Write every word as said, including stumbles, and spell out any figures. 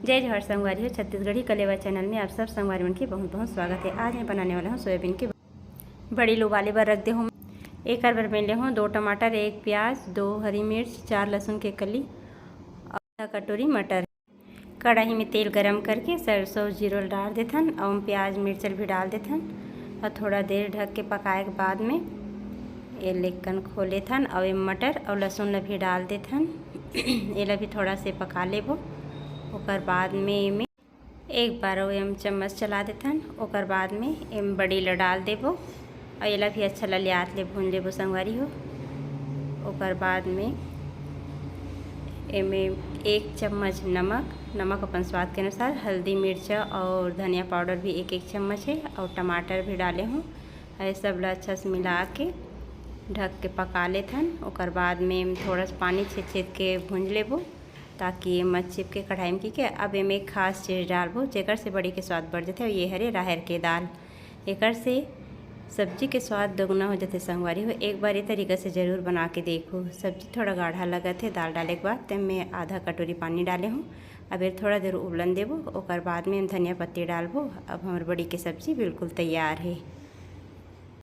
जय जोहार संगवारी हो, छत्तीसगढ़ी कलेवा चैनल में आप सब संगवारी मन के बहुत बहुत स्वागत है। आज मैं बनाने वाला हूँ सोयाबीन की बड़ी। उबाले बर रख दे हूँ। एकर बर मैं ले हूँ दो टमाटर, एक प्याज, दो हरी मिर्च, चार लहसुन के कली और आधा कटोरी मटर। कढ़ाई में तेल गरम करके सरसों जीरो डाल देथन और प्याज मिर्च भी डाल देथन और थोड़ा देर ढक के पकाए के बाद में ये लेकन खोले थन और ये मटर और लहसुन ला भी डाल देथन। एला भी थोड़ा से पका लेबो। ओकर बाद में एमे एक बार एम चम्मच चला देथन। ओकर बाद में एम बड़ी ला डाल देबो और एला भी अच्छा ललियात ले भून लेबो संगवारी हो। ओकर बाद में एमे एक चम्मच नमक, नमक अपन स्वाद के अनुसार, हल्दी मिर्चा और धनिया पाउडर भी एक एक चम्मच है और टमाटर भी डाले हूँ। ये सब ला अच्छा से मिला के ढक के पका लेथन। ओकर बाद में एम थोड़ा सा पानी छेद छेद के भूंज लेबो ताकि ये मत चिपके कढ़ाई में। ठीक है, अब एमे एक खास चीज़ डालबो जेकर से बड़ी के स्वाद बढ़ जाथे और ये हरे राहर के दाल। एकर से सब्जी के स्वाद दोगुना हो जाथे संगवारी हो। एक बार ये तरीका से जरूर बना के देखो। सब्जी थोड़ा गाढ़ा लगत है दाल डाले के बाद, तो मैं आधा कटोरी पानी डाले हूँ। अब ये थोड़ा देर उबलन देबो, ओकर बाद में हम धनिया पत्ती डालबो। अब हमर बड़ी के सब्जी बिल्कुल तैयार है।